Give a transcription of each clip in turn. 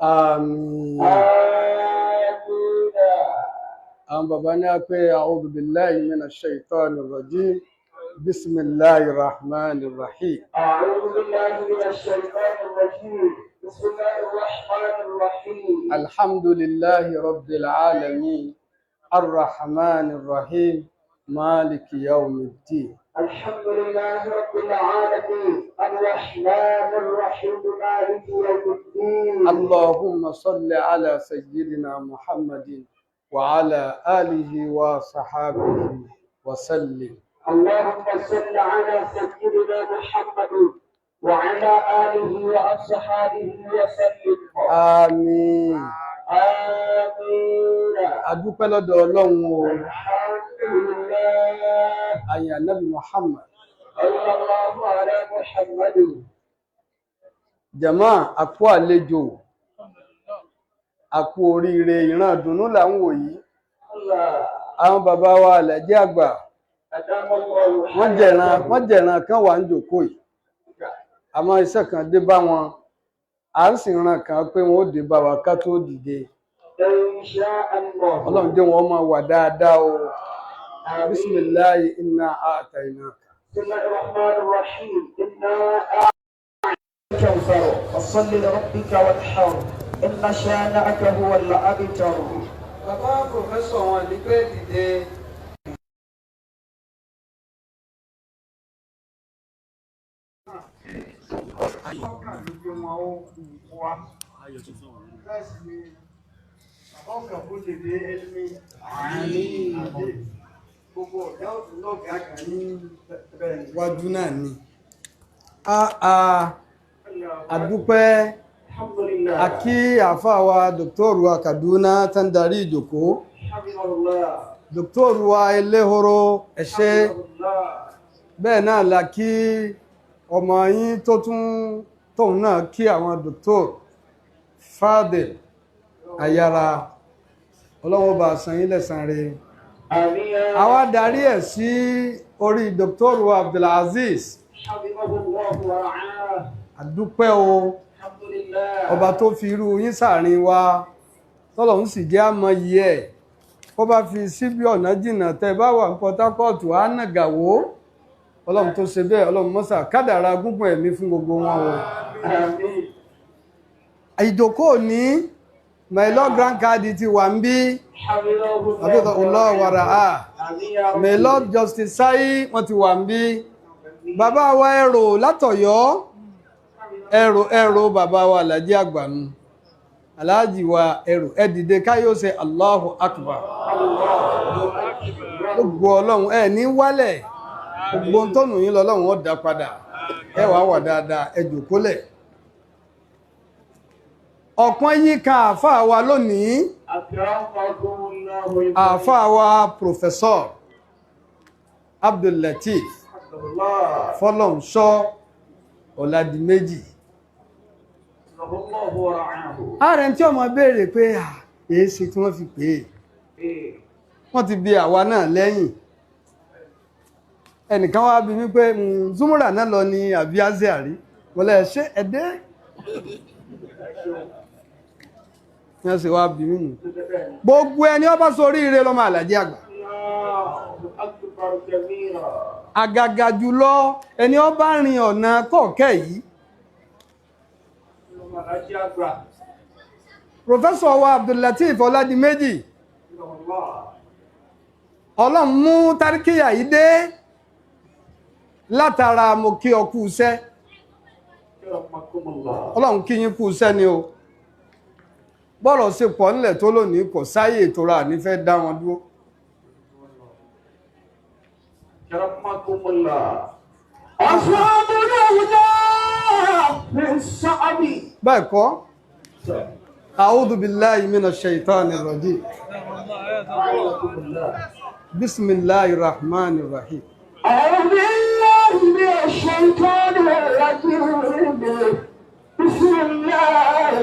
Àmín. Àmín. Àwọn bàbá ní a pé a'udhu billahi minash shaitani rajim, bismillahir rahmanir rahim. أعوذ بالله من الشيطان الرجيم، بسم الله الرحمن الرحيم. Alhamdulillahi rabbil alamin, arrahmanir rahim, maliki yawmiddin. الحمد لله رب العالمين، الرحمن الرحيم، مالك يوم الدين. اللهم صل على سيدنا محمد وعلى آله وصحابه وسلم. اللهم صل على سيدنا محمد وعلى آله وأصحابه وسلم. Àmín. آمين. A dúpẹ́ lọ́dọ̀ Ọlọ́run o. الحمد لله. Àyìn Ànábì Muhammad. صلى الله على محمد. Jàmá, àkú àlejò, àkú oríire, ìran ìdùnnú là ń wò yìí. الله. Àwọn bàbá wa àlàjì àgbà, أدام الله. wọ́n jẹ̀ràn kan wà ń jòkó yìí, àmọ́ iṣẹ́ kan dé bá wọn, à ń sì ràn kàn pé wọn ó dé bá wa ká tó dìde. إن شاء الله. Ọlọ́run jẹ́ wọn máa wà dáadáa o. آمين. Bismillahi inna a'tainaka. بسم الله الرحمن الرحيم، إنا الكوثر، فصل لربك وانحر، إن شانئك هو الأبتر. Bàbá professor, wọn ní pé dìde. Ọkàn ló gbé wọn ó wá. Bẹ́ẹ̀ sì ni ọkàn kó lè dé ẹlẹ́mí. Gbogbo ọ̀gá òtún lọ́gàá kan ní wájú náà ni. A dúpẹ́. الحمد لله. Àkí àáfàá wa, dòkítọ́rù wa Kaduna tán darí ìjòkó. حفظه الله. Dòkítọ́rù wa Eléhoro, ẹ ṣé. حفظه الله. Bẹ́ẹ̀ náà la kí ọmọ yín tó tún tóun náà kí àwọn dòkítọ́rù Fadil Ayára. Ọlọ́wọ́ bá san yín lẹ́san rẹ̀. آمين. Àwa darí ẹ̀ sí orí dòkítọ́rù Abdulaziz. حفظه الله ورعاه. Àdúpẹ́ o. الحمد لله. Ọba tó fi irú yín sáàrin wa, tọ́lọ́hún sì jẹ́ àmọ́ yìí ẹ̀, kó bá fi síbi ọ̀nà jìnnà, tẹ́ bá wà ní Port Harcourt á nàgàwó. Ọlọ́run tó ṣe bẹ́ẹ̀, Ọlọ́run mọ́sà kádàrá gúngun ẹ̀mí fún gbogbo wọn o. آمين. Ìjókòó ní my lord grand cadi ti wà ń bí. حفظه Àbíkọ ọlọ́wàrà á. آمين يا رب. My lord Justice Sai, wọ́n ti wà ń bí. Bàbá wa ẹrò látọ̀yọ́, ẹrò ẹrò, bàbá wa aláàjì àgbànú, aláàjì wa ẹrò, ẹ dìde káyọ̀ ṣe Allahu Akbar. Gbogbo Ọlọ́run ẹ ní wálẹ̀, gbogbo ohun tọ́nù yín lọ́lọ́run ó dá padà, ẹ wàá wà dáadáa, ẹ jòkólẹ̀. Ọ̀pọ̀n yín kan àáfàá wa lónìí. أكرمكم الله. Àáfàá wa Professor Abdul-Lateef الله. Fọlọ́nṣọ́ Ọ̀làdìmẹ́jì. حفظه الله ورعاه. Ààrẹ tí ọmọ béèrè pé à èé ṣe tí wọ́n fi pè é. إيه. Wọ́n ti bi àwa náà lẹ́yìn. Ẹnìkan wá bi mí pé, "Zumura náà lọ ní àbí azeari?" Mo lẹ ṣe ẹdẹ wọ́n sì wá bi mí nù. Gbogbo ẹni ó bá soríire lọ́mọ àlàjì àgbà. الله أكبر كبيرا. Àgàgà jùlọ ẹni ó bá rin ọ̀nà kọ̀ọ̀kẹ́ yìí. Professor wa Abdul-Lateef Ọládìméjì, Ọlọ́run mú táríkìyà yìí dé látara mo kí ọ kú iṣẹ́. Ọlọ́run kí yín kú iṣẹ́ ni o. Bọ́rọ̀ ṣe pọ̀ ńlẹ̀ tó lónìí, kò sáyè ìtura ní fẹ́ dá wọn dúró. أصحاب الهدى من الصعب. Bẹ́ẹ̀ kọ́. A'udhu billahi minash shaitani rajim, bismillahir rahmanir rahim. أعوذ بالله من الشيطان الرجيم، بسم الله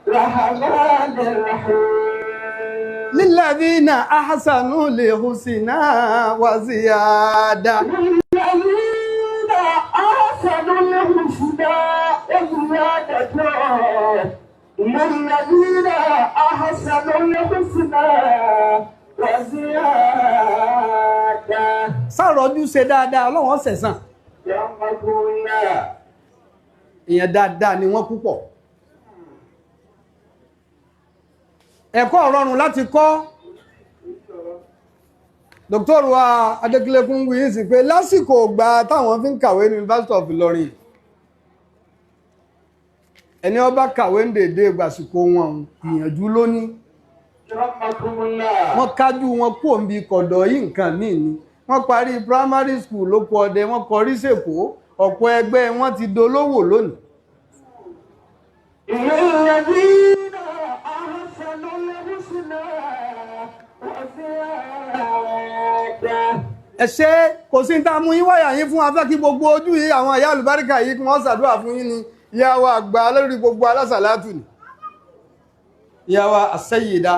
الرحمن الرحيم. Lilladhina ahsanu lihusna wa ziyada. للذين أحسنوا الحسنى وزيادة. للذين أحسنوا الحسنى وزيادة. Sáròjú ṣe dáadáa, Ọlọ́run ó ṣẹ̀san. يرحمكم الله. Èèyàn dáadáa ni wọ́n púpọ̀. Ẹ̀kọ́ rọrùn láti kọ́. Dr. wa Adékúnlékún wí sí pé lásìkò ìgbà táwọn fi ń kàwé ní University of Ìlọrin, ẹni ó bá kàwé ń dèdè gbàsìkò wọn, ìyànjú ló ní. يرحمكم الله. Wọ́n kájú wọn kú òǹbi kọ̀dọ̀ yìí, nǹkan míì ni wọ́n parí primary school lóko ọdẹ, wọ́n kọrí sèkó, ọ̀pọ̀ ẹgbẹ́ wọn ti dolówó lónìí. للذين أحسنوا الحسنى وزيادة. Ẹ ṣe, kò sí ní tá a mú yín wáyà yín fún afẹ́ kí gbogbo ojú yìí, àwọn ìyá àlùbáríkà yìí, kí wọ́n ṣàdúrà fún yín ni. Ìyá wa àgbà lórí gbogbo alásàlátù ni ìyá wa àṣẹyìdá.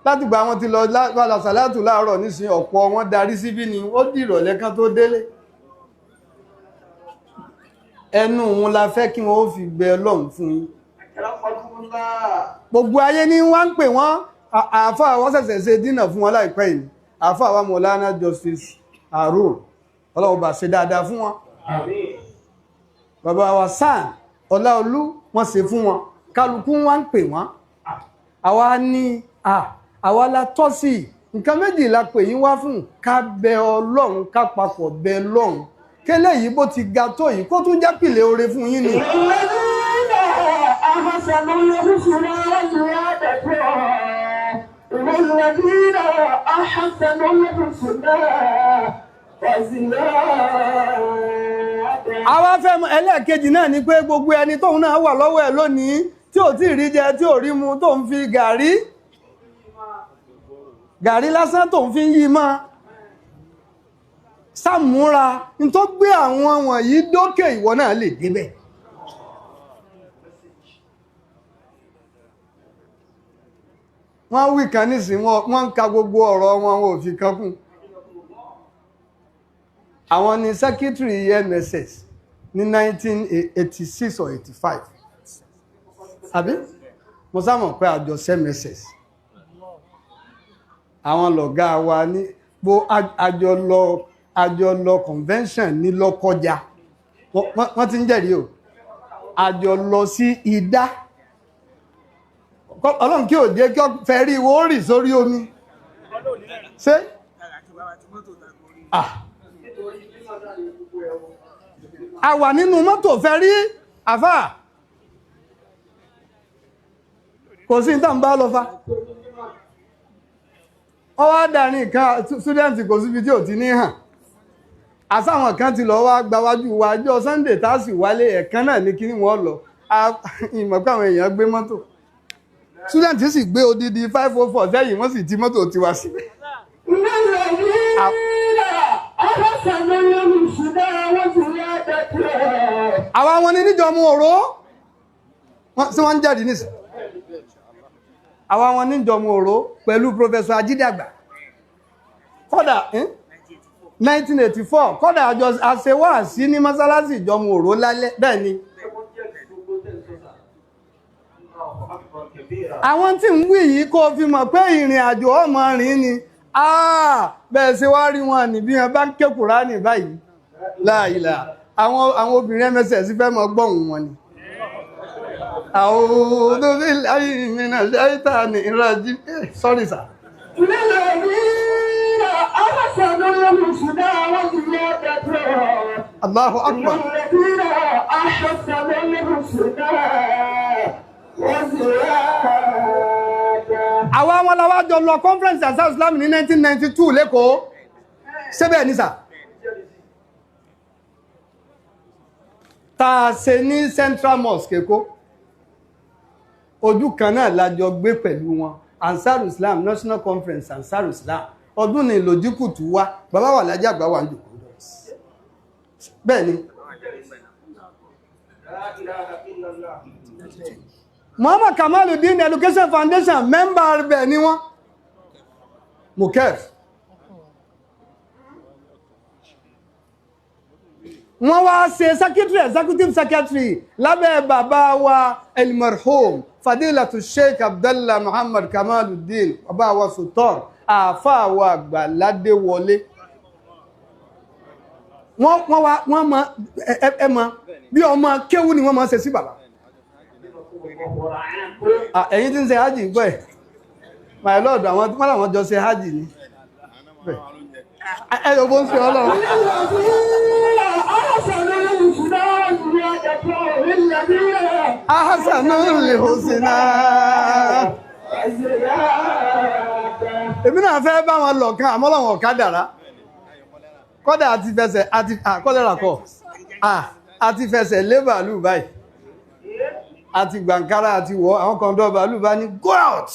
Láti gba wọn ti lọ alásàlátù láàárọ̀ nísìnyí, ọ̀pọ̀ wọn darí síbí ni, ó di ìrọ̀lẹ́ kan tó délé. Ẹnu òun la fẹ́ kí wọ́n ó fi bẹ Ọlọ́run fún yín. يرحمكم الله. Gbogbo ayé ní wá ń pè wọ́n. Àáfàá wọ́n ṣẹ̀ṣẹ̀ ṣe dínà fún wọn láìpẹ́ yìí, àáfàá wa Mọ̀lánà Justice Harun, Ọlọ́run bá ṣe dáadáa fún wọn. آمين. Bàbá wa San Ọláolú, wọ́n ṣe fún wọn. Kálukú wá ń pè wọ́n. Àwa ní à àwa la tọ́ sí i. Nǹkan méjì la pè yín wá fún: ká bẹ Ọlọ́run, ká papọ̀ bẹ Ọlọ́run, kélé yìí bó ti ga tó yìí, kó tún jápìlẹ̀ oore fún yín ni. للذين أحسنوا الحسنى وزيادة. للذين أحسنوا الحسنى وزيادة. Àwa fẹ́ mọ̀. Ẹlẹ́ẹ̀kejì náà ni pé gbogbo ẹni tóun náà wà lọ́wọ́ ẹ̀ lónìí, tí ò tí ì rí jẹ, tí ò rí mu, tó ń fi gàrí gàrí lásán tó ń fi ń yí mọ́ sàmúra n tó gbé àwọn wọ̀nyí dókè, ìwọ náà lè débẹ̀. Wọ́n wí kan nísìnyí, wọ́n ń ka gbogbo ọ̀rọ̀ wọn, wọn ò fi kan kún. Àwọn ni secretary MSS ní 1986 or 85, àbí? Mo sámọ̀ pé àjọ MSS, àwọn lọ̀gá wa ní bó àjọ lọ convention ní Lọ́kọjá. Wọ́n ti ń jẹ́rìí o. Àjọ lọ sí Ìdá. Ọlọ́run kí ò jẹ́ kí ọ fẹ́ rí ìwọ ó rì sórí omi ṣé. Ah, a wà nínú mọ́tò fẹ́ rí àfà, kò sí ní tàn bá lọ fa ọwọ́ àdáni kan student, kò síbi tí ò ti ní hàn. Àsáwọn kan ti lọ wá gbáwájú wa ọjọ́ Sunday tá a sì wálé, ẹ̀kan náà ní kí wọ́n lọ. Ìmọ̀ pé àwọn èèyàn gbé mọ́tò, student sì gbé odidi 504 sẹ́yìn, wọ́n sì ti mọ́tò tiwa síbẹ̀. للذين أحسنوا الحسنى وزيادة. Àwa wọn ni níjọ mu òró sí, wọ́n ń jáde nísìn. Àwa wọn níjọ mu òró pẹ̀lú Professor Ajídàgbà kọ́dà, 1984 kọ́dà, àjọ àṣewáàsí ní mọ́sálásí ìjọmù òró lálẹ́. Bẹ́ẹ̀ ni àwọn tí ń wí yìí, kó fi mọ̀ pé ìrìn àjò ọmọ rìn ni. Bẹ́ẹ̀ ṣe wá rí wọn ní bí wọn bá ń ké Kùránì báyìí láàyè, àwọn obìnrin MSS fẹ́ mọ gbọ́hùn wọn ni. A'udhu billahi minash shaitani rajim. Sorry, sir. للذين أحسنوا الحسنى وزيادة. Allahu akbar. للذين أحسنوا الحسنى وزيادة. Àwa wọn la wá jọ lọ conference Ansar Islam ní 1992 lẹ́kọ̀ọ́, síbẹ̀ ní sà tá a ṣe ní Central Mosque Èkó. Ojú kan náà la jọ gbé pẹ̀lú wọn, Ansar Islam National Conference, Ansar Islam ọdún ní lòdìkùtù wa. Bàbá wà lájà àgbà wà ń jòkó, bẹ́ẹ̀ ni. Muhammad Kamaluddin Education Foundation, member bẹ̀ ni wọ́n, mukef. Wọ́n wá ṣe secretary, executive secretary lábẹ́ bàbá wa elmarhum Fadilatu Sheikh Abdallah Muhammad Kamaluddin, bàbá wa Sultan, àáfàá wa àgbà Ládéwọlé. Wọ́n wá wọ́n mọ ẹ mọ bí ọmọ kéwú ni wọ́n máa ṣe sí bàbá. Ẹ̀yin tí ń ṣe hajj gbọ́ ẹ̀, my lord, àwọn tí wọ́n làwọn jọ ṣe hajj ni ẹ yóò bó ń ṣe ọlọ́run. Ahsanul husna. Èmi náà fẹ́ bá wọn lọ kan, àmọ́ làwọn ọ̀kadà rà kọ́dà àti fẹsẹ̀ àti kọ́dà kọ́ àti fẹsẹ̀ lé bàálù báyìí, àti gbàǹkárá àti wọ̀ àwọn kan dọ́ bàálù bá ní go out.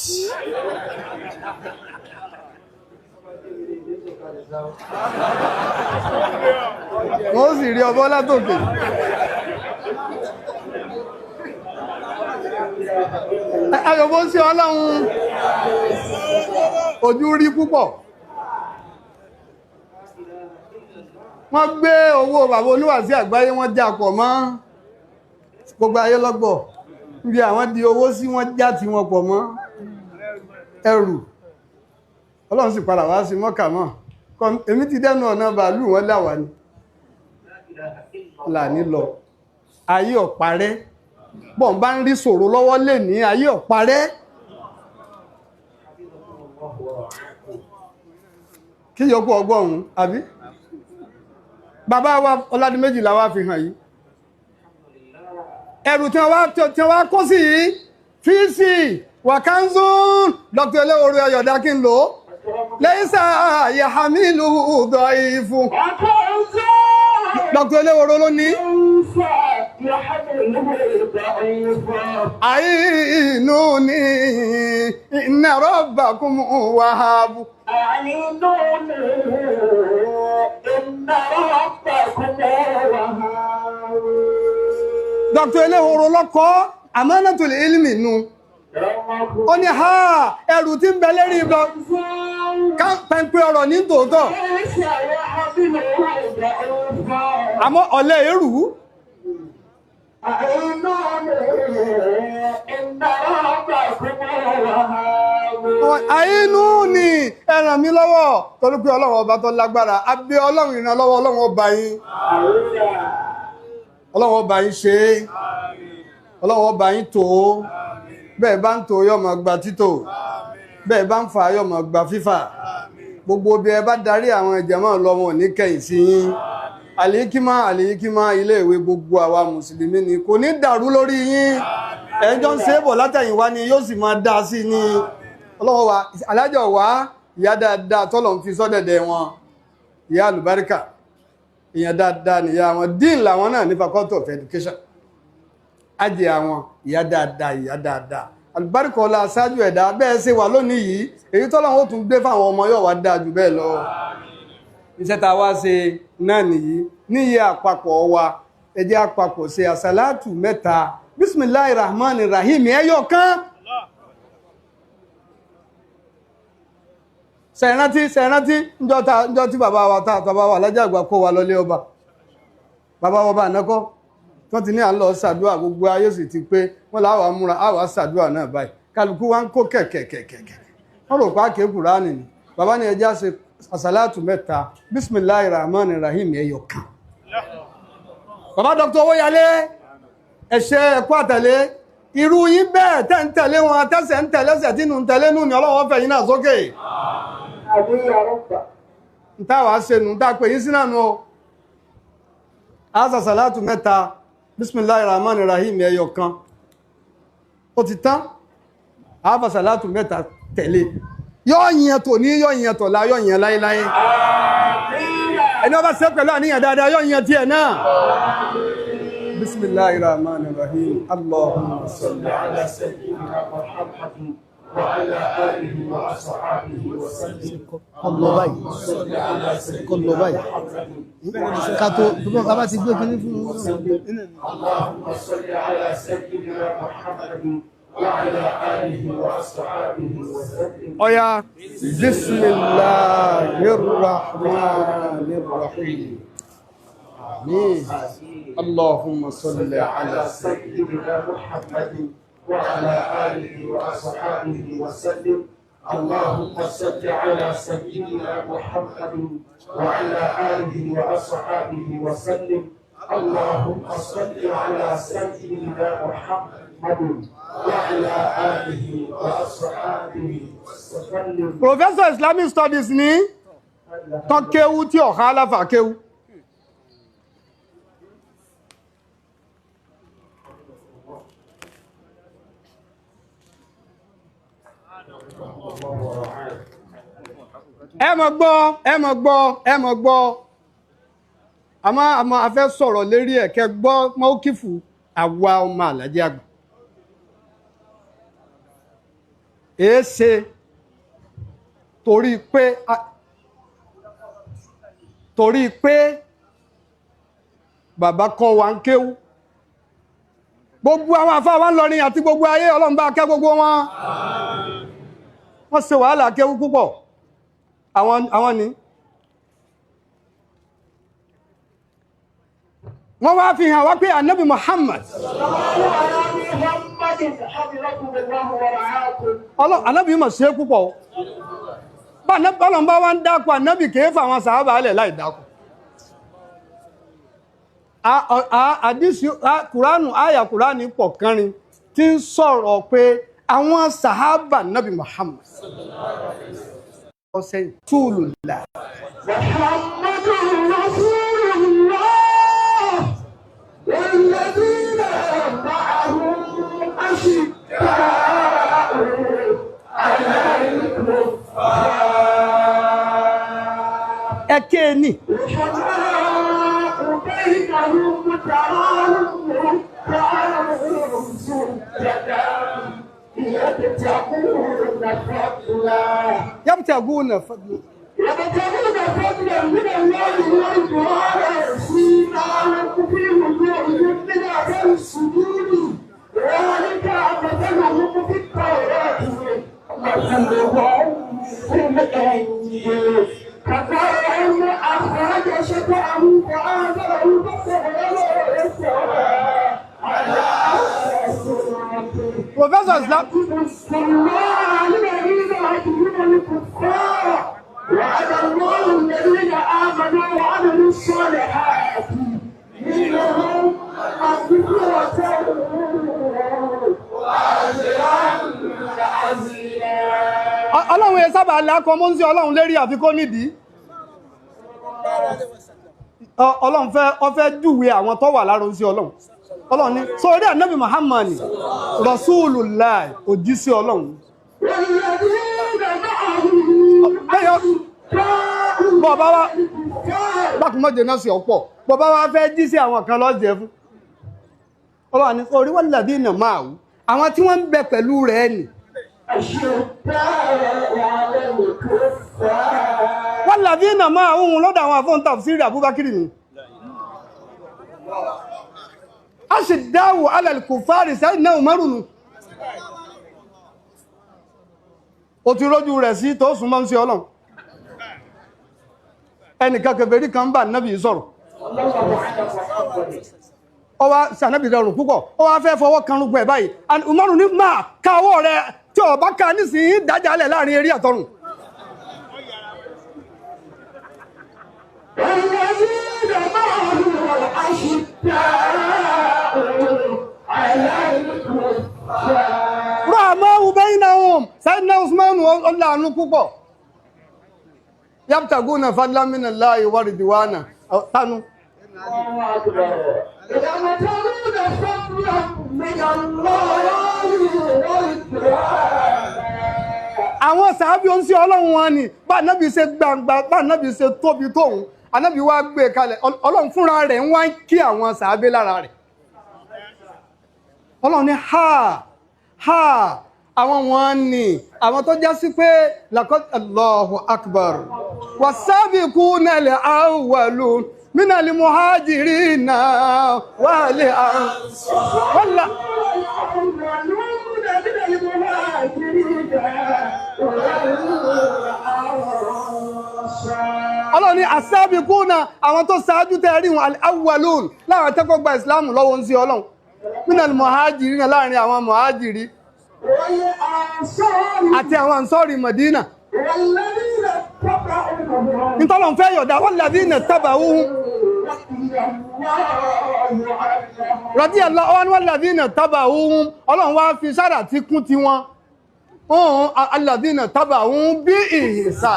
Wọ́n sì rí ọbọ̀ látòkè. Ayọ̀bọ̀ sí ọlọ́run ojú rí púpọ̀. Wọ́n gbé owó bàbá olúwàsí àgbáyé, wọ́n já pọ̀ mọ́ gbogbo ayé lọ́gbọ̀. Níbi àwọn di owó sí, wọ́n já tí wọ́n pọ̀ mọ́ ẹrù. Ọlọ́run sì padà wá sí mọ́kà mọ́. Èmi ti dẹ́nu ọ̀nà bàálù wọn láwà ní là ní lọ. Ayé ọ̀parẹ́ bọ́n bá ń rí ṣòro lọ́wọ́ lè ní ayé ọ̀parẹ́. Kí yòókù ọgbọ́n àbí? Bàbá wa Ọládìméjì la wá fi hàn yìí. Ẹrù tí wọ́n wá kó sí yìí, fíìsì wàkánzún, Dr. Eléwòrò Ayọ̀dá kí n lò ó. Lẹ́yìnsá yàhámìlú ọ̀dọ̀ ìfún. Dr. Eléwòrò ló ní. Àìnú ni inna rabbakum wahhabu. Àìnú ni inna rabbakum wahhabu. Dr. Eléwòrò lọ́kọ́ amanatul ilmi nu. Ó ní ha ẹrù tí ń bẹ lérí ibọ pẹ́ńpẹ́ ọ̀rọ̀ ní tòótọ́. Àmọ́ ọ̀lẹ èrú. Àìnú ni ẹ ràn mí lọ́wọ́ torí pé ọlọ́run ọba tó lágbára, abẹ́ ọlọ́run ìrànlọ́wọ́ ọlọ́run ọba yín. Ọlọ́run ọba yín ṣe é, ọlọ́run ọba yín tó o, bẹ́ẹ̀ bá ń tó yóò máa gba títò, bẹ́ẹ̀ bá ń fà yóò máa gba fífà. Gbogbo bí ẹ bá darí àwọn ìjàmọ́ lọ wọn ò ní kẹ̀yìn sí yín. Àlìkímà àlìkímà iléèwé gbogbo àwa mùsùlùmí ni kò ní dàrú lórí yín. Ẹjọ́ ń ṣe é bọ̀ látẹ̀yìnwá ni yóò sì máa dá sí ni. Ọlọ́run wa alájọ wa ìyá dáadáa tọ́lọ̀ ń fi sọ́dẹ̀dẹ̀ wọn, ìyá àlùbáríkà, ìyẹn dáadáa nìyá wọn, dean làwọn náà ní faculty of education. Ajé àwọn ìyá dáadáa, ìyá dáadáa àlùbáríkà ọlá aṣáájú ẹ̀dá bẹ́ẹ̀ ṣe wà lónìí yìí, èyí tọ́lọ́run ó tún gbé fáwọn ọmọ yóò wá dáa jù bẹ́ẹ̀ lọ. Iṣẹ́ tá a wá ṣe náà nìyí, níyì àpapọ̀ wa, ẹ jẹ́ àpapọ̀ ṣe àṣàlátù mẹ́ta, bisimilahi rahman rahim ẹyọ kan. Ṣẹ̀rántí ṣẹ̀rántí njọ́ tí bàbá wa tá bàbá wa alájà àgbà kó wa lọlé ọba, bàbá wa bá ànákọ́ wọ́n ti ní à ń lọ ṣàdúrà, gbogbo ayé sì ti pé wọ́n láwàá múra àwàá ṣàdúrà náà báyìí, kálukú wa ń kó kẹ̀kẹ̀kẹ̀kẹ̀, wọ́n rò pa ákè Kùránì ni. Bàbá ní ẹjẹ́ ṣe àṣàlátù mẹ́ta, bisimilahi rahman rahim ẹyọ kan. Bàbá Dr. Owóyalé ẹ̀ṣẹ̀ ẹ̀kọ́ àtẹ̀lé irú yín bẹ́ẹ̀ tẹ́ ń tẹ̀lé wọn, tẹ́sẹ̀ ń tẹ̀lẹ́sẹ̀ tínú ń tẹ̀lé nù ní ọlọ́wọ́ fẹ̀yìn náà sókè. N táwa ṣe nù, n tá pè yín sí náà nù o. Àṣàṣàlátù mẹ́ta, bisimilahi rahman rahim ẹyọ kan, ó ti tán. Àṣàṣàlátù mẹ́ta tẹ̀lé, yóò yẹn tò ní, yóò yẹn tò la, yóò yẹn láéláé. Ẹni wọ́n bá ṣe pẹ̀lú àníyàn dáadáa yóò yẹn tiẹ̀ náà. Bisimilahi rahman rahim allahumma salli ala sayyidina Muhammadin wa ala alihi wa ashabihi wa sallim. Kọlọ báyìí, kọlọ báyìí, kátó bàbá ti gbé kínní fún un. Allahumma salli ala sayyidina Muhammadin wa ala alihi wa ashabihi wa sallim. Ọya, bisimilahi rahman rahim. Àmín. Allahumma salli صل على ala سيدنا محمد وعلى آله وأصحابه وسلم. اللهم صل على سيدنا محمد وعلى آله وأصحابه وسلم. اللهم صل على سيدنا محمد وعلى آله وأصحابه وسلم. Professor Islamic Studies ní tán kéwú tí ọ̀há aláfà kéwú. Ẹ mọ̀ gbọ́, ẹ mọ̀ gbọ́, ẹ mọ̀ gbọ́. Àmọ́ a fẹ́ sọ̀rọ̀ lérí ẹ̀ kẹ́ gbọ́ mọ́kìfù àwa ọmọ Àlàjí Àgbà. Èé ṣe torí pé torí pé bàbá kọ́ wa ń kéwú. Gbogbo àwọn àfáà wa ń lọrin àti gbogbo ayé, Ọlọ́run bá kẹ́ gbogbo wọn. Wọ́n ṣe wàhálà kéwú púpọ̀. Àwọn ni wọ́n wá fi hàn wá pé Ànábì Muhammad Ànábì mọ̀ ṣe púpọ̀. Bọ́lọ̀ bá wá ń dákọ̀ Ànábì kìí fà àwọn sàábà alẹ̀ láì dákọ̀. Àdísì Kùránù, àyà Kùránù pọ̀ kánrin tí ń sọ̀rọ̀ pé àwọn sàábà Ànábì Muhammad ọ̀sẹ̀ túlù là. Muhammadu Rasulullah walladhina ma'ahu ashidda'u 'alal kuffar. Ẹ̀kẹ́ ni. Ruhama'u baynahum tarahum ruk'an sujjadan yabtaguna fadlan. Yabtaguna fadlan. يبتغون فضلا من الله ورضوانا سيماهم في وجوههم من اثر السجود ذلك مثلهم في التوراة ومثلهم في الانجيل كزرع اخرج شطأه فآزره فاستغلظ فاستوى على سوقه Professor Islam. وعد الله الذين آمنوا وعملوا الصالحات منهم مغفرة وأجرا عظيما. Ọlọ́run yẹn sábà lákọ mọ́ ń sí Ọlọ́run lérí àfikún nídìí. Ọlọ́run fẹ́ ó fẹ́ júwe àwọn tó wà lára sí Ọlọ́run. Ọlọ́run ní sórí Ànábì Muhammad Rasulullah òjíṣẹ́ Ọlọ́run. والذين معه Bọ̀bá wa bákùnmọ́jẹ náà sí ọ̀pọ̀ bọ̀bá wa fẹ́ jí sí àwọn kan lọ́jẹ́ fún. Ọlọ́run ní orí walladhina ma'ahu àwọn tí wọ́n ń bẹ pẹ̀lú rẹ̀ nì. أشداء على الكفار. Walladhina ma'ahu lọ́dọ̀ àwọn àfọ́n tafsiri Abubakar ni. Ashidda'u 'ala al-kuffari Sayyidina Umaru nù. O ti rójú rẹ̀ sí tó súnmọ́ ń sí Ọlọ́run. Ẹnìkan kèfèrí kan bá Nábì sọ̀rọ̀. Ó wá sí Ànábì rọrùn púpọ̀. Ó wá fẹ́ fọwọ́ kan rúgbọ̀ ẹ̀ báyìí. Umaru ní máa ka ọwọ́ rẹ̀ tí ó bá ka nísìnyí dájálẹ̀ láàrin eré àtọrùn. والذين معه أشداء على الكفار. Rahmahu bainahum Sayyidina Usman ọláàánú púpọ̀. Yabtaguna fadlan minallahi wa ridwana. Tánú. الله أكبر. يبتغون فضلا من الله ورضوانا. Àwọn sàábí ó ń sí Ọlọ́run wọn ni bá Ànábì ṣe gbangba bá Ànábì ṣe tóbi tóun Ànábì wá gbé kalẹ̀ Ọlọ́run fúnra rẹ̀ ń wá ń kí àwọn sàábí lára rẹ̀. Ọlọ́run ní ha ha àwọn wọn ni àwọn tó já sí pé laqad Allahu akbar wasabiquna al-awwalun minal muhajirina wal ansar wala. والأولون من المهاجرين والأنصار. Ọlọ́run ní asábìkúnà àwọn tó ṣáájú tẹ́ rí wọn al-awwalun láwọn tẹ́kọ̀ gba ìsìláàmù lọ́wọ́ ń sí Ọlọ́run minal muhajirina láàrin àwọn muhajiri àti àwọn ansọ́rì Madina nítọ́lọ̀ ń fẹ́ yọ̀dá walladhina taba'uhum radiyallahu anhu walladhina taba'uhum Ọlọ́run wá fi sára tí kún tiwọn ọ̀hún alladhina taba'uhum bí ìhìsà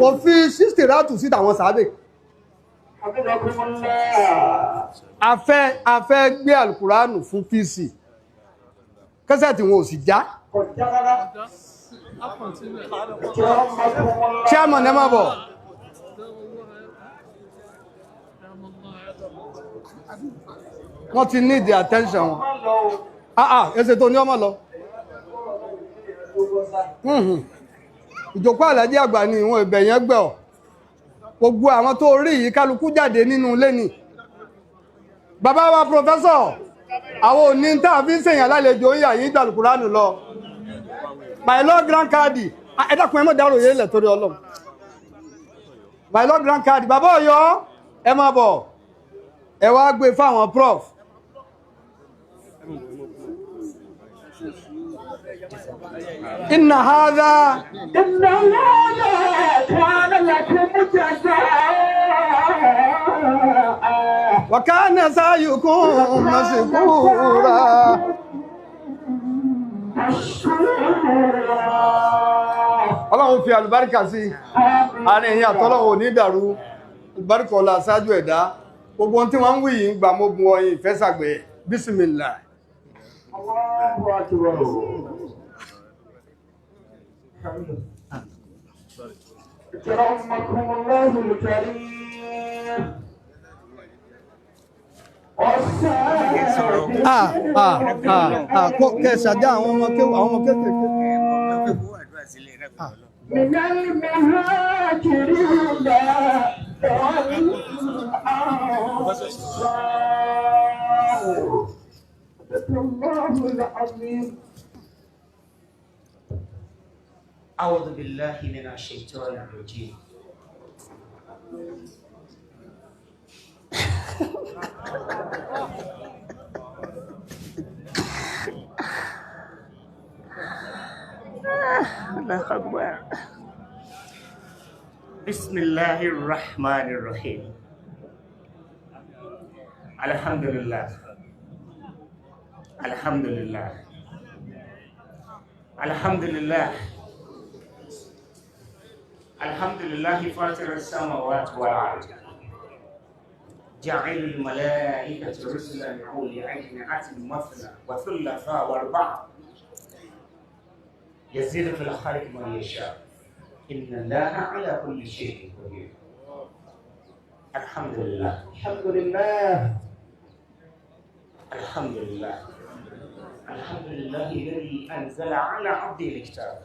kò fi sísìtìrátù sí tàwọn sàábẹ̀. Afẹ́ gbé alukuranu fún pc kẹsẹ̀tì wọn ò sì já. Chairman ẹ má bọ̀. Wọ́n ti need the attention wọn. Ẹsẹ̀ tó ní ọmọ lọ. Ìjókòó Àlàájì àgbà ni ìwọ̀n ibẹ̀ yẹn gbẹ̀ ọ́. Gbogbo àwọn tó rí yìí kálukú jáde nínú ilé ni. Bàbá wa pòfẹ́sọ̀, àwọn òní tá a fi ń ṣèyàn lálejò ń yà yín gbàlùkùránù lọ. My Lord Grand Cadi, ẹ dákun ẹ mọ̀ dárò yé lẹ̀ torí Ọlọ́run. My Lord Grand Cadi, bàbá Ọ̀yọ́ ẹ máa bọ̀, ẹ wá gbé fáwọn prof. Inna hadha Inna hadha kana lakum jazaa. Wa kana sa'yukum mashkura. Ọlọ́run fi àlùbáríkà sí àárín ẹ̀yin àtọ́lọ́run ò ní dàrú, àlùbáríkà ọlá aṣáájú ẹ̀dá. Gbogbo ohun tí wọ́n ń wí yìí ń gbà mọ́ gun ọyìn ìfẹ́sàgbẹ̀. Bísímìlà. Allahu akbar. Akramakumullahu al-karim. Ah ah ah ah kó kẹsàdá àwọn ọmọ kéwù àwọn ọmọ kéékèèké. من المهاجرين والأنصار الله العظيم. أعوذ بالله من الشيطان الرجيم. الله أكبر. بسم الله الرحمن الرحيم. الحمد لله، الحمد لله، الحمد لله، الحمد لله فاطر السماوات والأرض، جعل الملائكة رسلا أولي أجنحة مثنى وثلاث وأربعة، يزيد في الخلق ما يشاء، إن الله على كل شيء قدير. الحمد لله، الحمد لله، الحمد لله، الحمد لله الذي أنزل على عبده الكتاب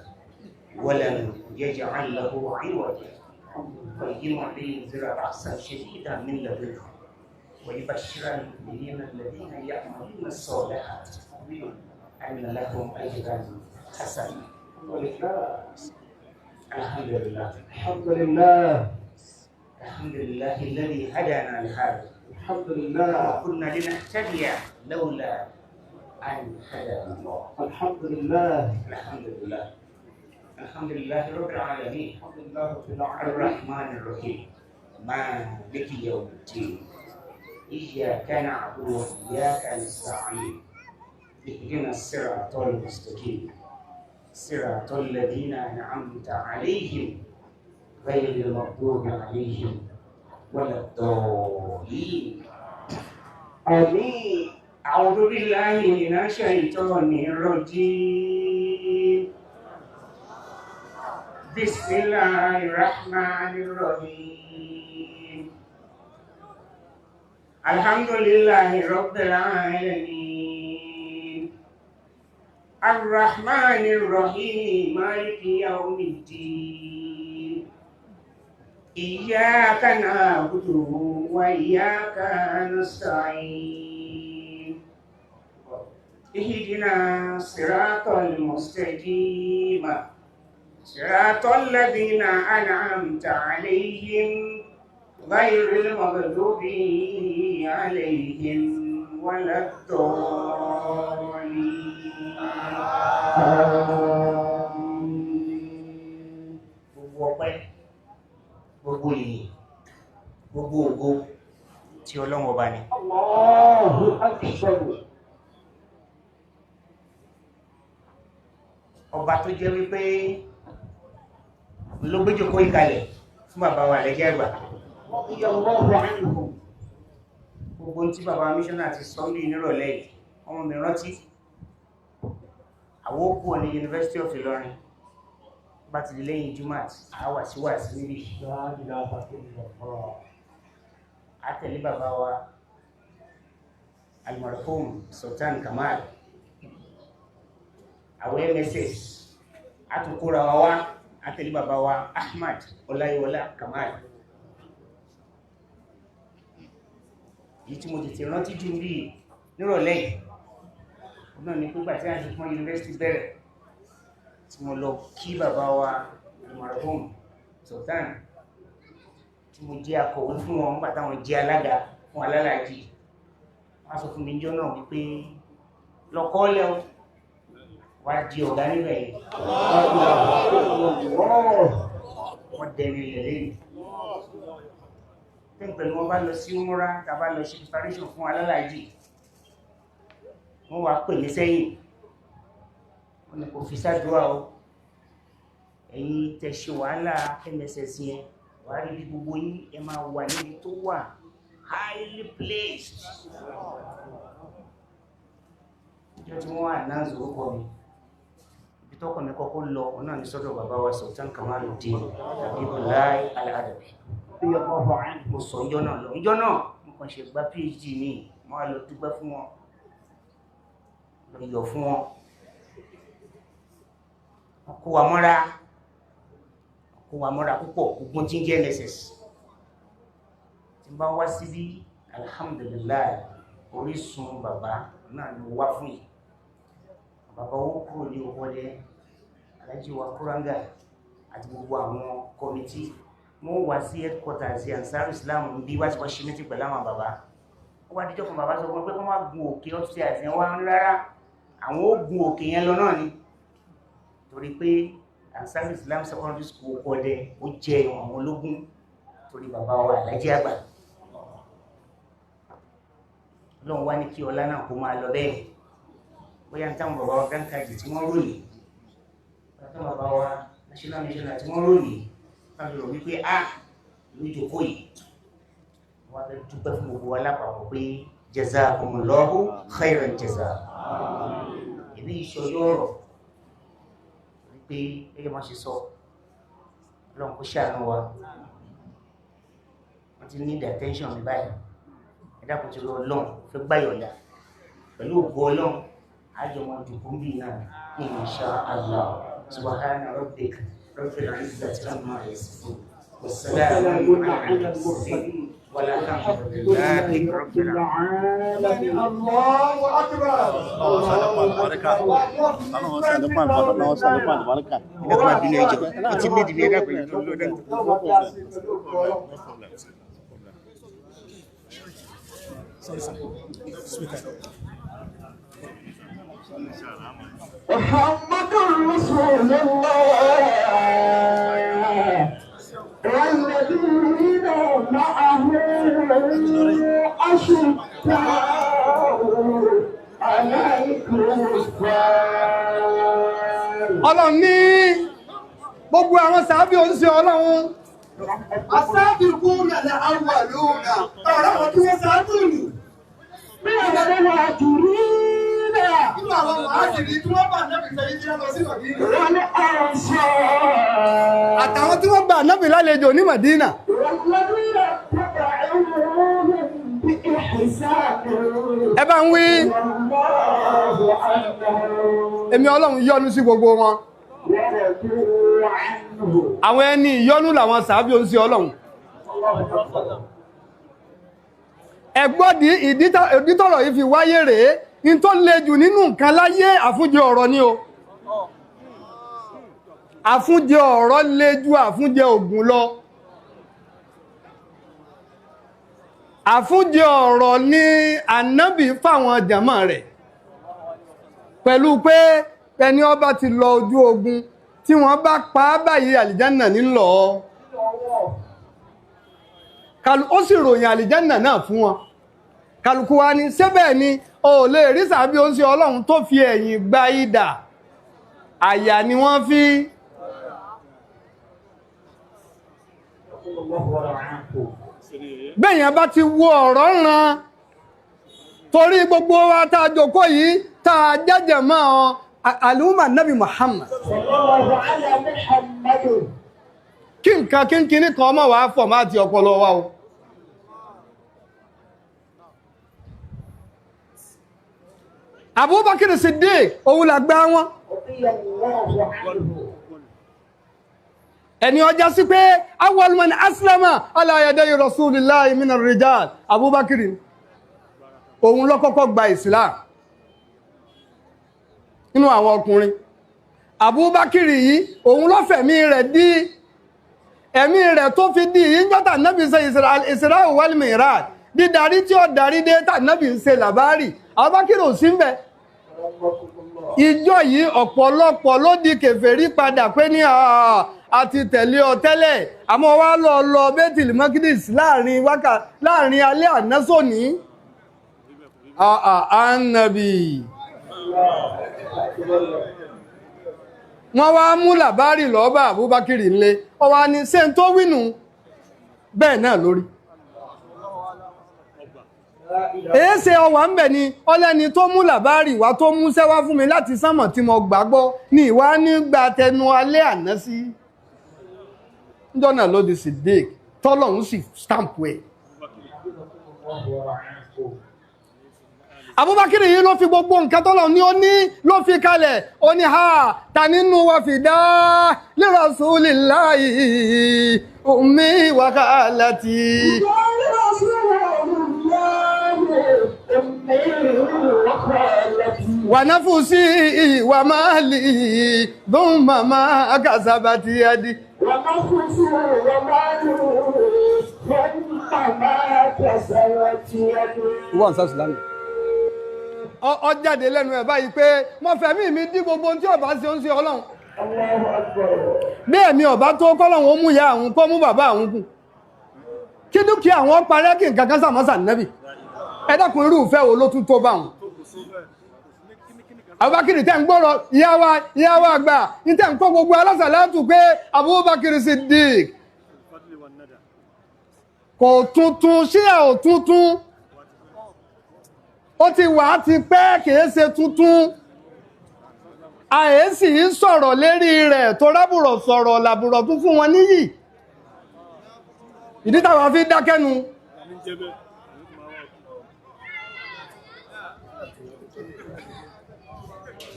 ولم يجعل له عوجا، قيما لينذر بأسا شديدا من لدنه ويبشر المؤمنين الذين يعملون الصالحات أن لهم أجرا حسنا. الحمد لله، الحمد لله، الحمد لله الذي هدانا لهذا، الحمد لله، وكنا لنهتدي لولا أن هدانا الله. الحمد لله، الحمد لله، الحمد لله رب العالمين، الحمد لله رب العالمين، الرحمن الرحيم، مالك يوم الدين، إياك نعبد وإياك نستعين، اهدنا الصراط المستقيم، صراط الذين أنعمت عليهم غير المغضوب عليهم ولا الضالين. آمين. أعوذ بالله من الشيطان الرجيم. بسم الله الرحمن الرحيم. الحمد لله رب العالمين، الرحمن الرحيم، مالك يوم الدين، إياك نعبد وإياك نستعين، اهدنا الصراط المستقيم، صراط الذين أنعمت عليهم غير المغضوب عليهم ولا الضالين. Gbogbo ọpẹ́, gbogbo ìyìn, gbogbo ògo tí Ọlọ́run ọba ni. Allahu akbar. Ọba tó jẹ́ wípé ló gbéjòkó ìkalẹ̀ fún bàbá wa lẹ́jẹ́ àgbà. Radiyallahu anhum. Gbogbo tí bàbá míṣọ́nà ti sọ ní nírọ̀lẹ́ yìí, ọmọ mi rántí àwọn òkú ní University of Ilorin bá ti di lẹ́yìn Jumat àwà sí wà sí níbi La ilaha illallah. Àtẹ̀lé bàbá wa almarhum Sultan Kamal, àwọn MSS àtúnkóra wa wá, àtẹ̀lé bàbá wa Ahmad Ọláyíwọlá Kamal. Èyí tí mo tètè rántí jù bí nírọ̀lẹ́ yìí náà ni pípa tí a ṣe fún yunifásitì bẹ̀rẹ̀ tí mo lọ kí bàbá wa almarhum Sultan, tí mo jẹ́ akọ̀wé fún wọn nígbà táwọn jẹ́ alága fún alálàájì. Wọ́n sọ fún mi jọ́ náà wípé lọ́kọ́ọ́lẹ̀ o, wá di ọ̀gá níbẹ̀ yìí. La ilaha illallah. Wọ́n dẹni ilẹ̀ lẹ́yìn tí pẹ̀lú wọn bá lọ sí umura, tá a bá lọ ṣe preparation fún alálàájì, wọ́n wá pè mí sẹ́yìn, wọ́n ní kò fi sádùá o, ẹ̀yin tẹ́ ṣe wàhálà MSS yẹn, wàá rí bí gbogbo yín ẹ máa wà níbi tó wà highly placed. Ìjọ tí wọ́n announce orúkọ mi, ibi tọ́kọ̀ mi kọ́kọ́ lọ òun náà ní sọ́dọ̀ bàbá wa Sultan Kamaluddin Habibullah Al-Adabi. Radiyallahu anhu. Mo sọ ìjọ náà lọ, ìjọ náà mo kàn ṣe gba PhD ní, mo wá lọ dúpẹ́ fún wọn, lọ yọ̀ fún wọn. Wọ́n kó wa mọ́ra, wọ́n kó wa mọ́ra púpọ̀. Ogun tí ń jẹ́ MSS tí n bá wá síbí, alhamdulilayi, orísun bàbá náà ni mo wá fún yìí. Bàbá owó kúrò ní owó-ọdẹ, Alhaji wa Kuranga àti gbogbo àwọn kọmitì, wọ́n wá sí headquarters Ansar Islam bí wá ti wá ṣe mítí pẹ̀lú àwọn bàbá. Wọ́n wá díjọ́ kan, bàbá sọ fún wọn pé kọ́ máa gun òkè upstairs yẹn wá ń rárá, àwọn ó gun òkè yẹn lọ náà ni, torí pé Ansar Islam Secondary School Oko-Ọdẹ ó jẹ àwọn ológun torí bàbá wa Alhaji àgbà. Ọlọ́run wá ní kí ọlá náà kó máa lọ bẹ́ẹ̀. Bóyá ní táwọn bàbá wa Gánkájì tí wọ́n ròyìn, bóyá táwọn bàbá wa National Missioner tí wọ́n ròyìn, táwọn rò wípé a lójókòó yìí, wọ́n fẹ́ dúpẹ́ fún gbogbo wa lápapọ̀ pé jazakumullahu khairan jaza. Èmi ìṣọjọ́ ọ̀rọ̀ wípé gẹ́gẹ́ bọ́n ṣe sọ, Ọlọ́run kó ṣàánú wa. Wọ́n ti ní the attention mi báyìí. Ẹ dákun, ti lọ Ọlọ́run fẹ́ gbáyọ̀dà pẹ̀lú ògo Ọlọ́run, àjọmọ̀ jùkú bí náà insha Allah. Subhana rabbika rabbil izzati amma yasifun, wassalamun ala al-mursalin, walhamdulillahi rabbil alamin. Allahu akbar. Ọlọ́run ṣàlékún àlùbáríkà. Ọlọ́run ṣàlékún àlùbáríkà. Ọlọ́run ṣàlékún àlùbáríkà. Ẹ kọ́ máa bínú ẹjọ́, ó ti ní ìdílé ẹ̀dá pẹ̀lú lọ́dọ̀. Lọ́wọ́ bí a ṣe pẹ̀lú ògo Ọlọ́run. محمد رسول الله والذين معه أشداء على الكفار. Ọlọ́run ní gbogbo àwọn sàábì oníṣẹ́ Ọlọ́run, asábì kú nàlẹ́ àwọn àlùkà ọ̀rọ̀ àwọn tí wọ́n sáájú nù. من المهاجرين Nínú àwọn màájìrì tí wọ́n bá nábì fẹ́ yí lọ sí Màdínà. والأنصار Àtàwọn tí wọ́n gbà nábì lálejò ní Màdínà. والذين اتبعوهم بإحسان Ẹ bá ń wí, الله عنهم èmi Ọlọ́run yọ́nú sí gbogbo wọn. ورضوا عنه. Àwọn ẹni ìyọ́nú làwọn sàábì oníṣẹ́ Ọlọ́run. Ẹ̀gbọ́n ìdí tọ̀rọ̀ yìí fi wáyé rèé, ní tó le jù nínú nǹkan láyé, àfúnjẹ ọ̀rọ̀ ni o. Àfúnjẹ ọ̀rọ̀ le ju àfúnjẹ ògùn lọ. Àfúnjẹ ọ̀rọ̀ ni ànábì fáwọn jàmá rẹ̀ pẹ̀lú pé ẹni ọba ti lọ ojú ogun tí wọ́n bá pa á báyìí àlìjánà nílọ ó sì ròyìn àlìjánà náà fún wọn. Kálukú wa ní sébẹ̀ ni o ò lè rí sàbí ó ń ṣe ọlọ́run tó fi ẹ̀yìn gba idà, àyà ni wọ́n fi. Bẹ́yàn bá ti wo ọ̀rọ̀ ran torí gbogbo wa tá a jókòó yìí tá a jẹ́jẹ̀ mọ́ ọ àlùmà nábì Muhammad. Kí nǹkan kínkínní kan ọmọ wàá fọ̀ máa ti ọpọlọ wa o. Abubakar Siddiq òun là gbá wọn. Ẹni ọjà sí pé awwal man aslama ala yaday rasulillahi minar rijal Abubakar òun ló kọ́kọ́ gba Islam nínú àwọn ọkùnrin. Abubakar yìí òun ló fẹ̀mí rẹ̀ dí ẹ̀mí rẹ̀ tó fi dí yìí njọ́ta nábì ṣe Isra wal Miraj dídarí tí ó darí dé tà nábì ń ṣe làbárì Abubakar ò sí ń bẹ̀. Ìjọ yìí ọ̀pọ̀lọpọ̀ ló di kèfèrí padà pé ní àti tẹ̀lé ọ tẹ́lẹ̀ àmọ́ wá lọ lọ Baitul Maqdis láàrin wákà láàrin alẹ́ àná sóní. Ànábì wọ́n wá mú làbárì lọ́ba Abubakar ńlé ọ wá ní ṣé n tó wínú bẹ́ẹ̀ náà lórí. Èéṣe ọwà ń bẹ̀ ni ọlẹ́ni tó mú làbárì wá tó mú sẹ́wá fún mi láti sánmọ̀ tí mo gbàgbọ́ ní ìwá nígbà tẹnu alẹ́ àná sí. Njọ́nà ló di Siddiq tọ́lọ́hún sì stamp ẹ̀. Abubakar yìí ló fi gbogbo nǹkan tọ́lọ̀ ní ó ní ló fi kalẹ̀ ó ní ha ta nínú wa fi dá li rasulillahi ummi wa khalati. Wa nafsi wa mali thumma ma kasabat yadi. Wa nafsi wa mali thumma ma kasabat yadi. Wọ́n sá sílámù. Ó jáde lẹ́nu ẹ̀ báyìí pé mo fẹ̀mí mi dí gbogbo ohun tí ọba ṣe ń ṣe ọlọ́run. Bí ẹ̀mí ọba tó kọ́lọ́run ó mú ìyá àwọn kó mú bàbá àwọn kù. Kí dúkìá àwọn parẹ́ kí nǹkan kan sàmọ́sà nẹ́bì. Ẹ dákun irú ìfẹ́ wo ló tún tó bá wọn. Abubakar tẹ́ ń gbọ́rọ̀ ìyá wa àgbà ní tẹ́ ń kó gbogbo alásàlátù pé Abubakar Siddiq kò tuntun ṣíà ò tuntun ó ti wà á ti pẹ́ kìí ṣe tuntun àyèsí ń sọ̀rọ̀ lérí rẹ̀ tó rábùrọ̀ sọ̀rọ̀ làbùrọ̀ tún fún wọn níyì ìdí táwa fi dákẹ́nu.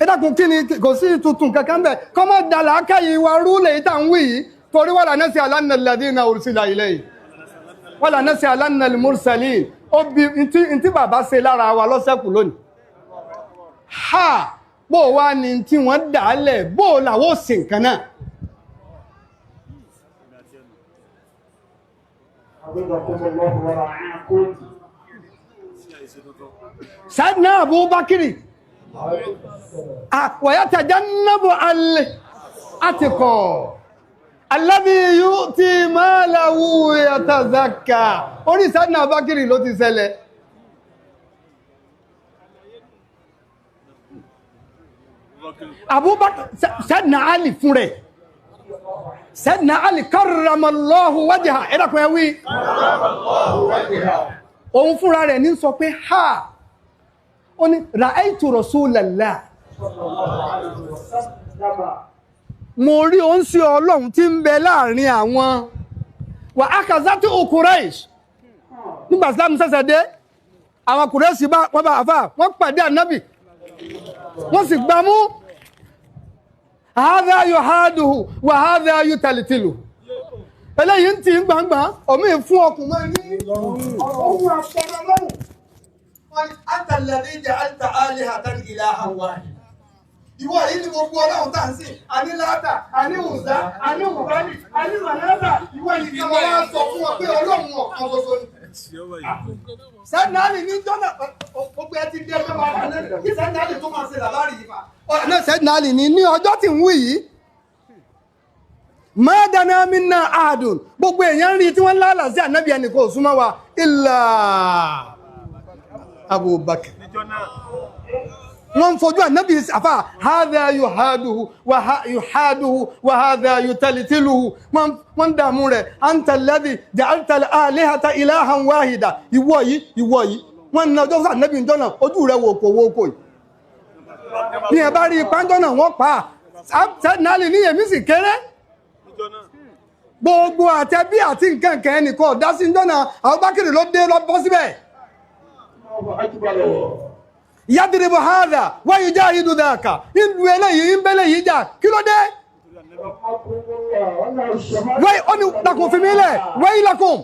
Ẹ dákun kí ni kò sí tuntun kankan bẹ́ẹ̀ kọ́mọ́ dàlá káyìí wa rú lèyí tá à ń wí yìí torí wala nas'alanna alladhina ursila ilayhi wala nas'alanna al-mursalin ó bí ntí bàbá ṣe lára wa lọ́sẹ̀kù lónìí. Ha bó o wá ní tí wọ́n dà á lẹ̀ bó o làwọ̀ sí nǹkan náà. Sayyidina Abubakar wayatajannabu al-atqa alladhi yu'ti malahu yatazakka orí Sayyidina Abubakar ló ti ṣẹlẹ̀. Abubakar Sayyidina Ali fún rẹ̀ Sayyidina Ali karramallahu wajha ẹ̀dàkùn ẹ̀wí òun fúnra rẹ̀ ní sọ pé ha ó ní ra'aytu Rasulallah mo rí òun sí ọlọ́run tí ń bẹ láàrin àwọn wà á kà sátì Quraysh nígbà Islam ṣẹ̀ṣẹ̀ dé àwọn Quraysh bá wọ́n bá àfà wọ́n pàdé ànábì wọ́n sì gbámú hadha yuhaduhu wa hadha yutaltilu eléyìí ń tì í gbangba omi fún ọkùnrin ní ohun àpẹẹrẹ lọ́rùn. Anta alladhi ja'alta alihatan ilahan wahid. Ìwọ yìí ni gbogbo ọlọ́run tá à ń sìn, àní Láàtà, àní Ùzá, àní Ùbálì, àní Mànáàtà, ìwọ yìí kan wá sọ fún wọn pé ọlọ́run ọ̀kan ṣoṣo ni. Sẹ́dínà Ali ní jọ́nà gbogbo ẹ ti dé ẹgbẹ́ wa kí Sẹ́dínà Ali tó máa ṣe làbárì yìí fa. Ọ̀nà Sẹ́dínà Ali ní ọjọ́ tí ń wí yìí. Mọ́dánà minna ahadun gbogbo èèyàn rí tí wọ́n lálàá sí ànábì ẹnì kò súnmọ́ wa illa Abubakar. Wọ́n ń fojú ànábì àfà hadha yuhaduhu wa yuhaduhu wa hadha yutalitiluhu wọ́n ń dààmú rẹ̀ anta alladhi ja'alta al-alihata ilahan wahida ìwọ yìí ìwọ yìí wọ́n ń nájọ́ fún ànábì ìjọ náà ojú rẹ̀ wò kò wò kò yìí. Ní ẹ bá rí ipá ńjọ́ náà wọ́n pa á sẹ́dínálì ní èmi sì kéré gbogbo àtẹbí àti nǹkan kan ẹnìkan ọ̀dá sí ńjọ́ náà Abubakar ló dé lọ bọ́ síbẹ̀. Yadribu hadha wa yujahidu dhaka ìlú eléyìí ń bẹ́lẹ̀ yìí jà kí ló dé? Wáyé ó ní lakùn fi mí lẹ̀ waylakum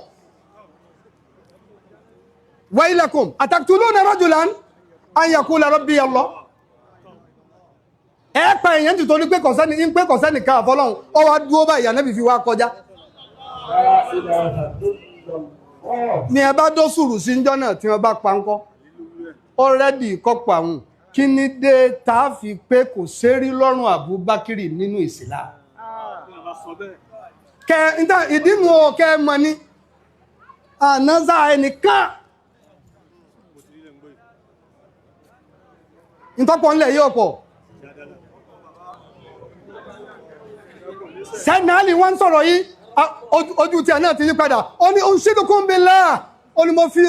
waylakum ataqtuluna rajulan an yaqula rabbi Allah. Ẹ pa èèyàn ti torí pé kọ̀sẹ́ni ń pé kọ̀sẹ́ni ká àfọlọ́hún ọ wá dúró báyìí ànábì fi wá kọjá. Ní ẹ bá dó sùúrù sí ńjọ́ náà tí wọ́n bá pa ńkọ́ ọ̀rẹ́dì kọ́pọ̀ àwọn kí ni dé tá a fi pé kò sérí lọ́rùn Abubakar nínú ìsìlá. Kẹ níta ìdínú o kẹ ẹ mọ ni ànáza ẹnìkan ntọ́pọ̀ ńlẹ̀ yóò pọ̀. Sẹ́dínà Ali wọ́n ń sọ̀rọ̀ yìí ojú tí a náà ti yí padà ó ní unshidukum billah ó ní mo fi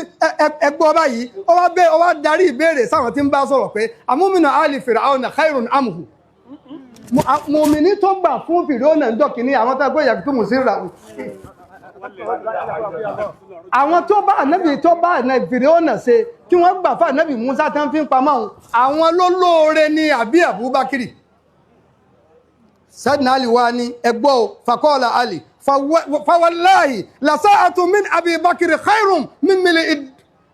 ẹgbọ́ báyìí ó wá bẹ́ ó wá darí ìbéèrè sáwọn tí ń bá sọ̀rọ̀ pé amúmìnà ali Fir'auna khairun amhu mùmìnì tó gbà fún Fir'auna ń dọ̀kìní àwọn tó gbé yàtọ̀ mù sí ra àwọn tó bá ànábì tó bá ànábì Fir'auna ṣe kí wọ́n gbà fún ànábì Musa tán fi ń pamọ́ àwọn ló lóore ní àbí Abubakar. Sẹ́dínà Ali wa ni ẹgbọ́ o fakọ́ọ̀lá Ali fawallahi lasa'atu min Abi Bakr khairum min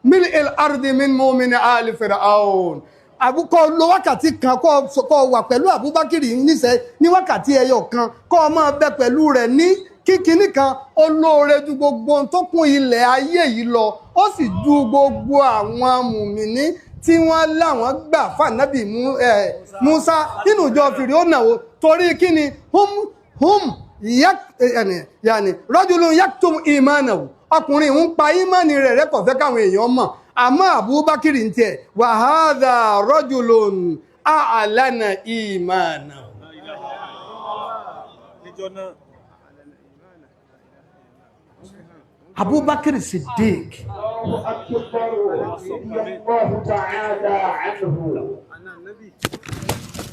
mili il-ardi min mu'mini ali Fir'aun. Àbúkọ́ lo wákàtí kan kọ́ wà pẹ̀lú Abubakar níṣẹ́ ní wákàtí ẹyọ kan kọ́ máa bẹ pẹ̀lú rẹ̀ ní kíkiní kan ó lóore ju gbogbo ohun tó kún ilẹ̀ ayé yìí lọ ó sì ju gbogbo àwọn mùmíní tí wọ́n láwọn gbà fànábì Musa nínú ìjọ Fìríónà o torí kí ni hum hum yàní rajulun yaktum imanahu ọkùnrin ń pa ìmánì rẹ̀ rẹ̀ kò fẹ́ káwọn èèyàn mọ̀ àmọ́ Abubakar ń tiẹ̀ wa hadha rajulun a'lana imanahu. Abubakar Siddiq.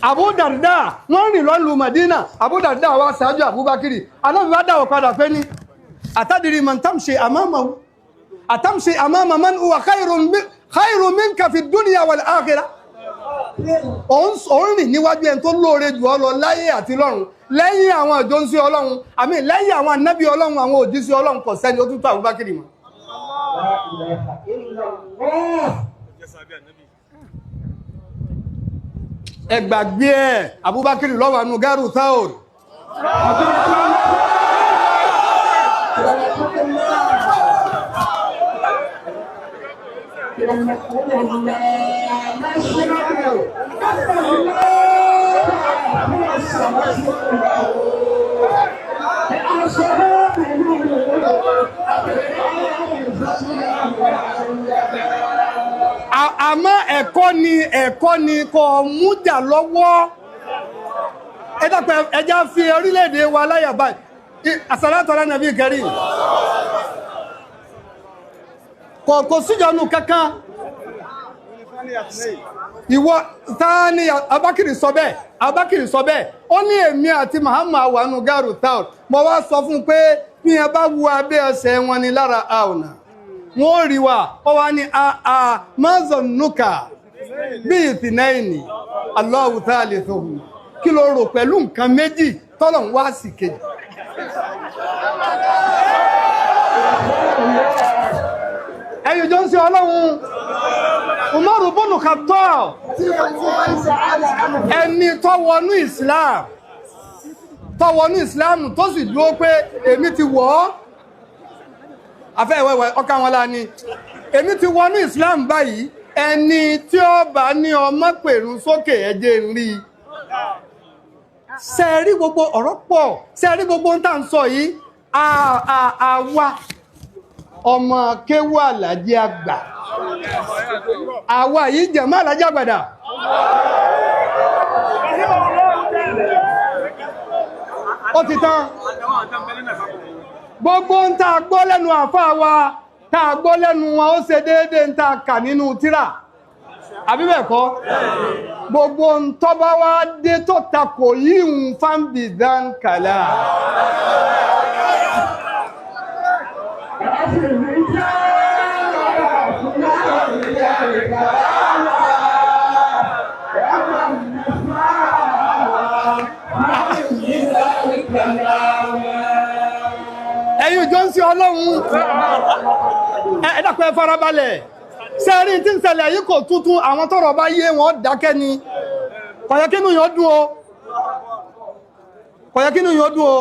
Abu Darda wọ́n rìn lọ́lù Madina Abu Darda wá ṣáájú Abubakar alábi wá dáwọ̀ padà pé ní àtàdìrí man tamshi amamahu àtàmṣe amama man huwa khairun minka fi dunya wal akhirah. Òun rìn níwájú ẹni tó lóore jù ọ lọ láyé àti lọ́run lẹ́yìn àwọn ìjọsìn Ọlọ́run àmì lẹ́yìn àwọn ànábì Ọlọ́run àwọn òjíṣẹ́ Ọlọ́run kò sẹ́ni ó tún tó Abubakar mọ́. Ẹ gbàgbé ẹ Abubakar lọ́wọ́ àánú gáàrú táòr. Àmọ́ ẹ̀kọ́ ni kò mújà lọ́wọ́. Ẹ dápẹ́ ẹjá fi orílẹ̀-èdè wa láyà báyìí. Àsàlátù ala nàbí karim. Kò síjọnu kankan. Ìwọ táà ní Abakiri sọ bẹ́ẹ̀, Abakiri sọ bẹ́ẹ̀. Ó ní èmi àti Muhammad wà nù gáàrú táwọn. Mo wá sọ fún un pé bí ẹ bá wu abẹ́ ẹsẹ̀ wọn ni lára àwọnà. Wọ́n rí wa, ó wá ní àà mọ́zọ̀nùkà bí ìtìnẹ́yìnì, Allahu thalithuhuma. Kí ló rò pẹ̀lú nǹkan méjì tọ́lọ̀ ń wá sí kejì? Ẹ̀yin jọ ń ṣe Ọlọ́run, Umaru bunu Khattab, ẹni tó wọnú Islam, tó wọnú Islam tó sì dúró pé èmi ti wọ̀ ọ́. Afẹ́ ìwẹ̀wẹ̀ ọkà wọn la ni. Èmi ti wọnú Islam báyìí, ẹni tí ó bá ní ọmọ pèrún sókè ẹjẹ́ ń rí i. Ṣe rí gbogbo ọ̀rọ̀ pọ̀, ṣe rí gbogbo ohun tá à ń sọ yìí, àwa ọmọ kéwú Àlàjí àgbà, àwa yìí jẹ̀mọ́ Àlàjí àgbàdà. Ó ti tán. Gbogbo ń tá a gbọ́ lẹ́nu àfáà wa, tá a gbọ́ lẹ́nu wọn, ó ṣe déédéé ń tá a kà nínú tírà, àbí bẹ́ẹ̀ kọ́? Gbogbo ń tọ́ba wá dé tó takò yìí ń fáǹbì dáńkàlà. Ẹ̀yin ìjọ ń sin Ọlọ́run, ẹ dákun ẹ farabalẹ̀. Sẹ́ẹ̀rí tí ń ṣẹlẹ̀ yìí kò tuntun, àwọn tọ́rọ̀ bá yé wọn dákẹ́ ni. Kò yẹ kínú yẹn dùn o, kò yẹ kínú yẹn dùn o.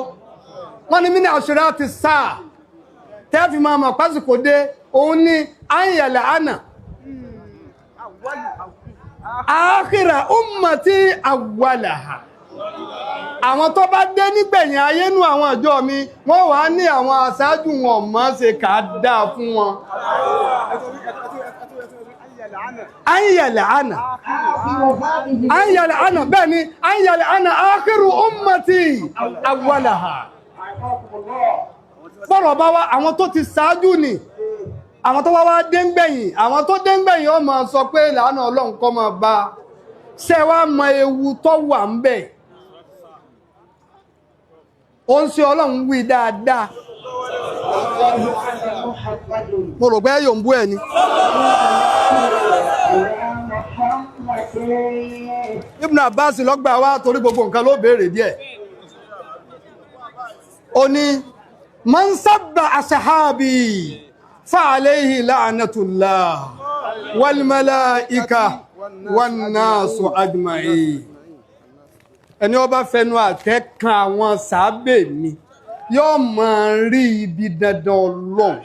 Wọ́n ní mí àṣírí ti sáà tẹ́ẹ̀fì máa mọ̀ pásìkò dé, òun ní àyẹ̀lẹ̀ àná àkìrà ummati awwalaha. Àwọn tó bá dé nígbẹ̀yìn ayé nú àwọn ìjọ mi, wọ́n wà ní àwọn aṣáájú wọn mọ́ ṣe kà á dáa fún wọn. Ayẹ̀lẹ̀ àná, ayẹ̀lẹ̀ àná, bẹ́ẹ̀ ni ayẹ̀lẹ̀ àná àkìrù ummati awwalaha. Bọ́rọ̀ bá wá àwọn tó ti ṣáájú ni, àwọn tó wá wá dé ń gbẹ̀yìn, àwọn tó dé ń gbẹ̀yìn ó máa sọ pé làánà Ọlọ́run kó máa bá. Ṣé wàá mọ ewu tó wà ń bẹ̀? Ó ń ṣe Ọlọ́run wí dáadáa. Mo rò pé yóò ń bú ẹ ni. Ibn Abbas lọ́gbà wá, torí gbogbo nǹkan ló béèrè díẹ̀. Ó ní man sabba ashabi fa alayhi la'natullah wal malaika wan nasu ajma'in. Ẹni ó bá fẹnu àtẹ́ kan àwọn sàábè mi yóò máa rí ibi dandan Ọlọ́run,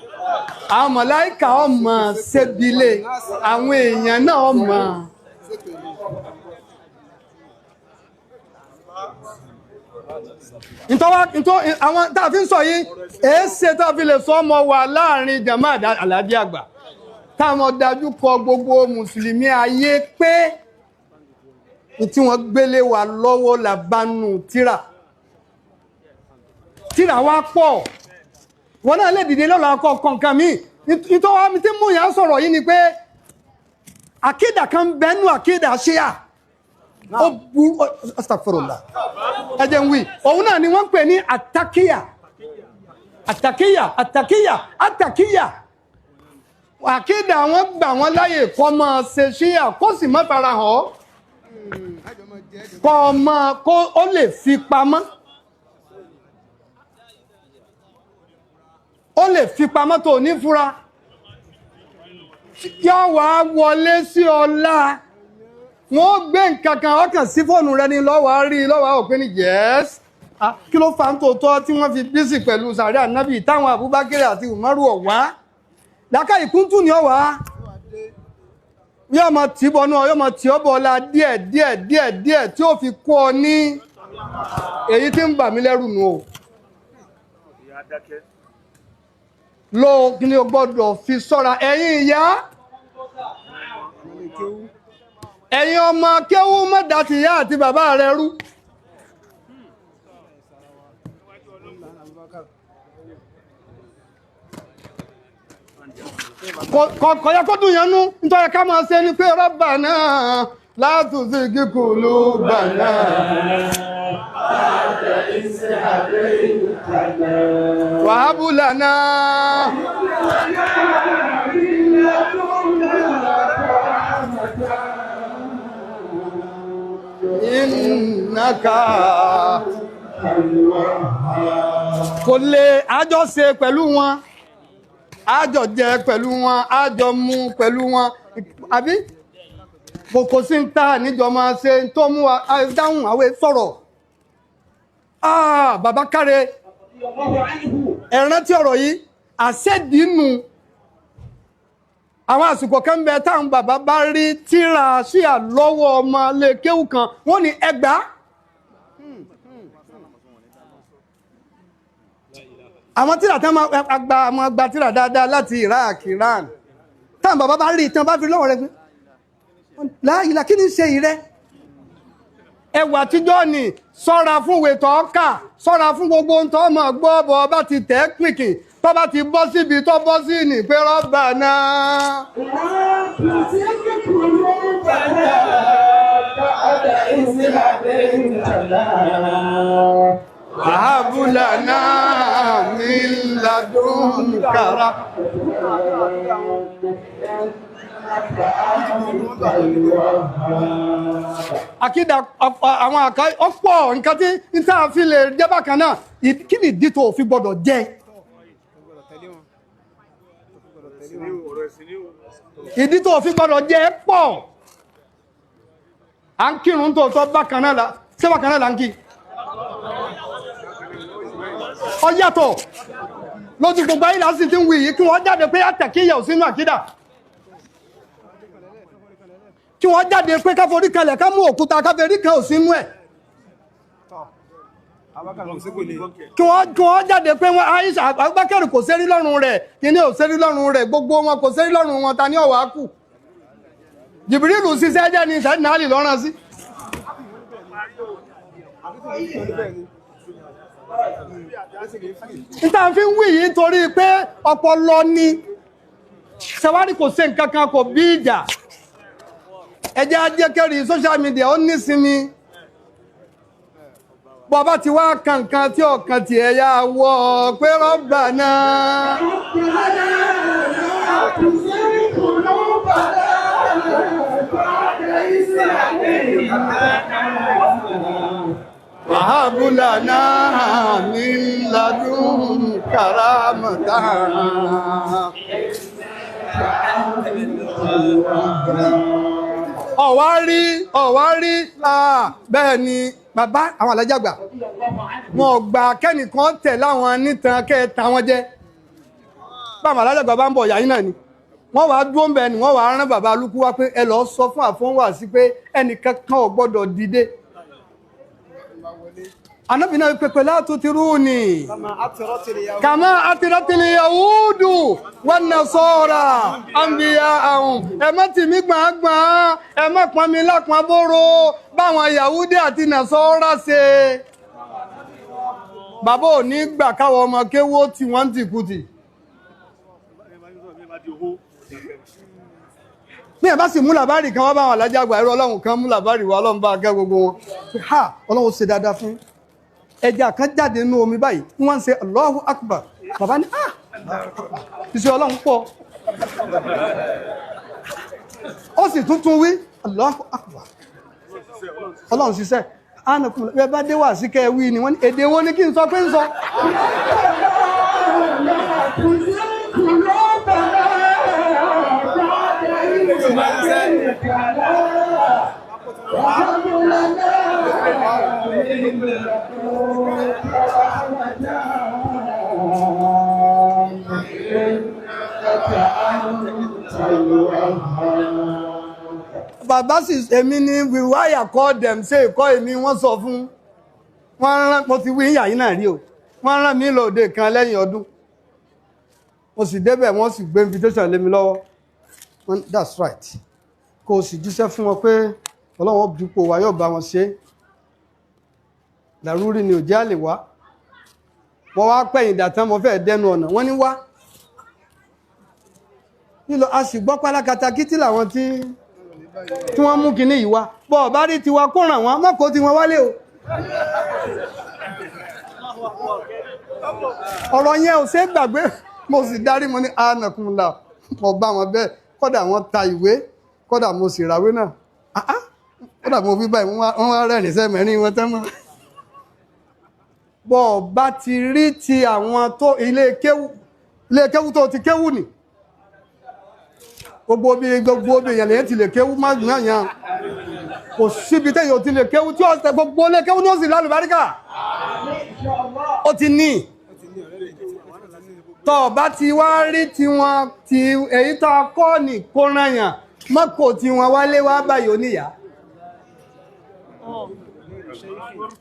àwọn màláíkà ó máa ṣẹ́bilé, àwọn èèyàn náà ó máa. Ntọ́ àwọn tá a fi ń sọ yìí, èéṣe tá a fi lè sọ ọmọ wa láàrin jàmáà Àlàjí àgbà táwọn dájú kọ gbogbo mùsùlùmí ayé pé tí wọ́n gbélé wa lọ́wọ́ la bá nù tíra. Tíra wa pọ̀, wọn náà lè dìde lọ́la kọ kọ̀ọ̀kan mi. Nítorí wa tí mú yàn sọ̀rọ̀ yìí ni pé àkídà kan bẹ́nu àkídà ṣíà ó burú, astagfirullah, ẹ jẹ́ n wí. Òun náà ni wọ́n ń pè ní àtàkíyà, àtàkíyà, àtàkíyà, àtàkíyà. Àkídà wọn gbà wọn láyè kọ́ máa ṣe ṣíà kó sì má fara hàn ọ́, kọ́ máa kó ó lè fi pamọ́, ó lè fi pamọ́ tó ní fura, yóò wá wọlé sí ọlá. Wọ́n gbé nǹkan kan ọkàn sí fóònù rẹ ní lọ́wọ́ rí lọ́wọ́ òpin ní yẹ́s. Kí ló fa ń tòótọ́ tí wọ́n fi bísí pẹ̀lú sàárẹ̀ ànábì táwọn Abubakar àti Umaru ọ̀wá láká ìkúntù ni ọ̀wá yóò máa tì bọ̀ náà, yóò máa tì ọ́ bọ̀ ọ̀la díẹ̀ díẹ̀ díẹ̀ díẹ̀ tí ó fi kó ọ ní èyí tí ń bà mí lẹ́rù nù o. Lo kí ni o gbọ́dọ̀ fi sọ́ra ẹ̀yin ìyá, ẹ̀yin ọmọ kéwú mọ́dà ti ìyá àti bàbá rẹ rú. Kọ̀yà kó dùn yẹn nú, nítorí ká máa ṣe ni pé Rabbana la tuzigh qulubana wa hab lana. Innaka kò lè àjọ ṣe pẹ̀lú wọn, àjọ jẹ pẹ̀lú wọn, àjọ mu pẹ̀lú wọn, àbí kò sí ń ta níjọ máa ṣe tó mú wa dáhùn àwẹ̀ sọ̀rọ̀. Bàbá káre, ẹ rántí ọ̀rọ̀ yìí. Àṣẹ́dínú àwọn àsìkò kan bẹ táwọn bàbá bá rí tíra ṣíà lọ́wọ́ ọmọ lè kéwù kan, wọ́n ní ẹgbàá. Àwọn tíra tán máa gba, àwọn gba tíra dáadáa láti Iraq, Iran, táwọn bàbá bá rí tán bá fi lọ́wọ́ rẹ pé láàyè kí ni ṣe ìrẹ́ ẹwà tíjọ́ ni. Sọ́ra fún ìwé tó kà, sọ́ra fún gbogbo ohun tó mọ̀ gbọ́ bọ̀ bá ti tẹ́ pìnkì, tó bá ti bọ́ síbi tó bọ́ sí ní pé rọ́bà náà. Àbúlà náà mi ladùn kàrà. Àkídà àwọn àká ọ̀pọ̀ nǹkan tí n tá a fi lè jẹ́ bákan náà, kí ni ìdí tó fi gbọ́dọ̀ jẹ́? Ìdí tó fi gbọ́dọ̀ jẹ́ pọ̀. À ń kírun tó tọ́ bákan náà la, ṣé bákan náà là ń kí? Ó yàtọ̀ lójú gbogbo ayé lásì tí ń wí yìí, kí wọ́n jáde pé àtẹ̀kíyà ò sínú àkídà, kí wọ́n jáde pé káforí kalẹ̀ ká mú òkúta káforí kan ò sínú ẹ̀, kí wọ́n jáde pé wọ́n Aisha Abubakar kò sérí lọ́rùn rẹ̀, kíní ò sérí lọ́rùn rẹ̀, gbogbo wọn kò sérí lọ́rùn wọn, ta ní ọ̀wá kù? Jìbìrìlù ṣiṣẹ́ jẹ́ ní sẹ́dínàlì lọ́rùn sí. Níta fi ń wí yìí nítorí pé ọpọlọ ni ṣẹwárí, kò ṣe nǹkan kan, kò bí ìjà. Ẹjẹ́ ajẹ́kẹ́rì social media ó nísinmi. Bọ́bá ti wá kankan tí ọ̀kan tí ẹ yá wọ́ pé rọ́bà náà. Wàhábùlà náà mi ladùn kàràmọ̀tà. Ọ̀wá rí, ọ̀wá rí, bẹ́ẹ̀ ni bàbá àwọn alájàgbà wọn ò gbà kẹ́nìkan tẹ̀ láwọn nítan kẹta wọn jẹ́. Báwọn alájàgbà bá ń bọ̀ yàyín náà ni wọ́n wàá dúró ń bẹ ni wọ́n wàá rán bàbá alúkú wá pé ẹ lọ́ọ́ sọ fún àfọ́nwà sí pé ẹnìkan kan ò gbọ́dọ̀ dìde. Ànábì náà pẹpẹ látò ti rú ni kàmá àtìrátìlì yahudu wan nasara àǹbíyá àwọn ẹ má tì mí gbàngbàn, ẹ má pọn mi lápọn bóró báwọn yahudi àti nasara ṣe. Bàbá ò ní gbà káwọn ọmọ kéwó tí wọ́n ń tìkùtì. Ní ẹ̀ bá sì mú làbárì kan wá bá àwọn alájà àgbà, ẹ̀rọ ọlọ́run kan mú làbárì wá, ọlọ́run bá kẹ́ gbogbo wọn. Ha, ọlọ́run ṣe dáadáa fún ẹja kan jáde nínú omi báyìí, wọ́n ń ṣe Allahu Akbar. Bàbá ní ah, iṣẹ́ ọlọ́run pọ̀. Ó sì tuntun wí Allahu Akbar, ọlọ́run ṣiṣẹ́. Ánàkùn ẹ bá dé wà sí kẹ́ ẹ wí ni wọ́n ní èdè wo ni kí n sọ pé ń sọ. Bàbá sì èmi ni wíwáyà kọ́ dem ṣe ìkọ́ èmi wọ́n sọ fún wọ́n rán, mo ti wí yàyín náà rí o, wọ́n rán mi lóde kan lẹ́yìn ọdún, mo sì débẹ̀, wọ́n sì gbé invitation lé mi lọ́wọ́. Wọ́n ní that's right, kó o sì jíṣẹ́ fún wọn pé ọlọ́wọ́ dípò wa yóò bá wọn ṣe làrúrí ni òjá lè wá. Wọ́n wá pẹ̀yìn dàtán, mo fẹ́ dẹnu ọ̀nà, wọ́n ní wá nílò, a sì gbọ́ pálákatá kí tí làwọn tí wọ́n mú kinní yìí wá bọ́ ọ̀bá rí tiwa kó ràn wọ́n mọ́kò tí wọ́n wálé o. Ọ̀rọ̀ yẹn ò ṣeé gbàgbé. Mo sì darí, mo ní anakunla, mo bá wọn bẹ́ẹ̀, kódà wọ́n ta ìwé, kódà mo sì ràwé náà, kódà mo wí báyìí, wọ́n wá rẹ́rìn sẹ́mẹ̀rin wọn tán mọ́. Bọ́ ọ̀bá ti rí ti àwọn tó ilé kéwú tó ti kéwú nì, gbogbo bí èèyàn lèyàn ti lè kéwú má yàn, kò síbi tẹ́yìn ò ti lè kéwú tí ó tẹ gbogbo lè kéwú ní ó sì lálùbáríkà ó ti ní. Tọ́ ọ bá ti wá rí tiwọn ti èyí tó a kọ́ ní kó rányàn má kò tiwọn wálé wá báyìí oníyà.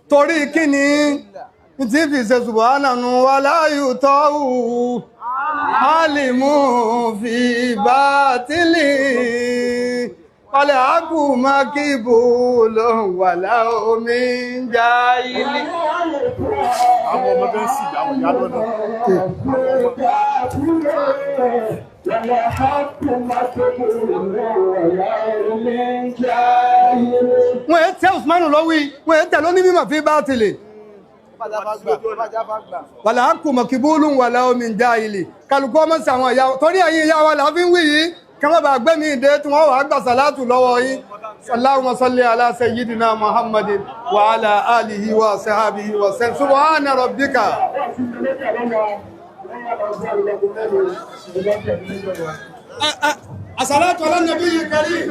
Torí kí ni tí fi ṣe subhana wala yutau alimu fi batili wàlẹ̀ àkùnmá kíbù lóhùn wàlá omi ń já ilé. Àwọn ọmọ tó ń sì àwọn ìyá lọ́nà. Wọ́n ẹ tẹ́ Usmanu lọ́wí, wọ́n ẹ tẹ́ lóní mímọ̀ fi bátìlì. Wàlá àkùnmá kíbù lóhùn wàlá omi ń já ilé. Kálukú ọmọ sí àwọn ìyá torí ẹ̀yin ìyá wa là fi ń wí yìí kí wọ́n bá gbé mi dé tí wọ́n wàá gbà sàlátù lọ́wọ́ yín. Allahumma salli ala sayyidina Muhammadin wa ala alihi wa sahbihi wa sallam. Subhana rabbika. Àsàlátù ala nabiyyi karim.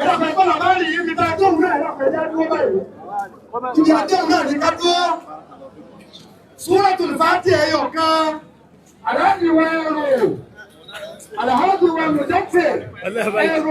Ìlànà bá rí ibi tá a tó ń náà lápẹjá dúró báyìí. Ibi àdéhùn náà ní ká dúró. Súratul Fatiha ẹyọ kan. Aláàjì wa ẹrù. Alhaji wa Mujahid. Ẹrù.